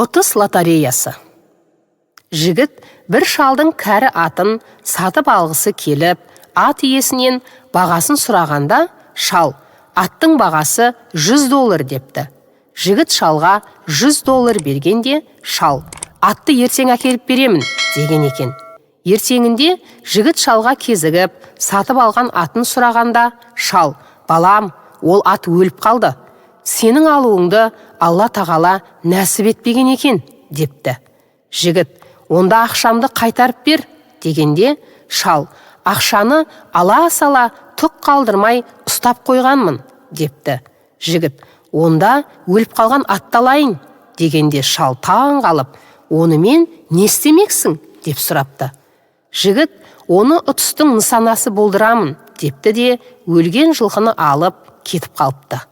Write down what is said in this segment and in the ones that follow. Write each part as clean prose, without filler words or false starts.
Ұтыс лотереясы. Жігіт бір шалдың кәрі атын сатып алғысы келіп, ат иесінен бағасын сұрағанда, шал: «Аттың бағасы 100 доллар», – депті. Жігіт шалға 100 доллар бергенде, шал: «Атты ертең әкеліп беремін», – деген екен. Ертеңінде жігіт шалға кезігіп, сатып алған атын сұрағанда, шал: «Балам, ол ат өліп қалды. Сенің алуыңды Алла тағала нәсіп етпеген екен», – депті. Жігіт: «Онда ақшамды қайтарып бер», – дегенде, шал: «Ақшаны ала сала түк қалдырмай ұстап қойғанмын», – депті. Жігіт: «Онда өліп қалған атты алайын», – дегенде, шал таң қалып: «Онымен не істемексің?» – деп сұрапты. Жігіт: «Оны ұтыстың нысанасы болдырамын», – депті де, өлген жылқыны алып кетіп қалыпты.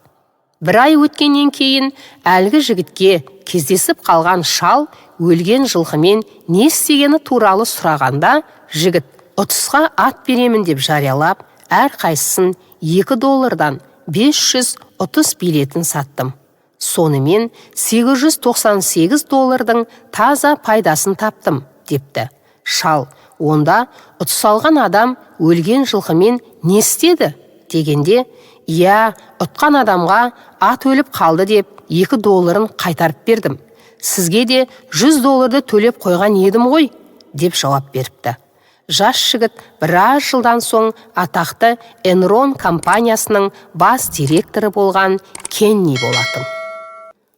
Бір ай өткеннен кейін әлгі жігітке кездесіп қалған шал өлген жылқымен не істегені туралы сұрағанда, жігіт: «Ұтысқа ат беремін деп жариялап, әрқайсысын 2 доллардан 500 ұтыс билетін саттым. Сонымен 898 доллардың таза пайдасын таптым», – депті. Шал: «Онда ұтыс алған адам өлген жылқымен не істеді?» – дегенде, «Иә, ұтқан адамға ат өліп қалды деп 2 долларын қайтарып бердім. Сізге де 100 долларды төлеп қойған едім ғой», – деп жауап беріпті. Жас жігіт біраз жылдан соң атақты Энрон компаниясының бас директоры болған Кенни болатын.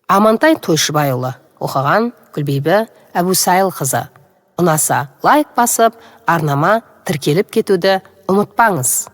Амантай Тойшыбайұлы оқыған, Күлбибі Әбусайылқызы. Ұнаса, лайк басып, арнама тіркеліп кетуді ұмытпаңыз.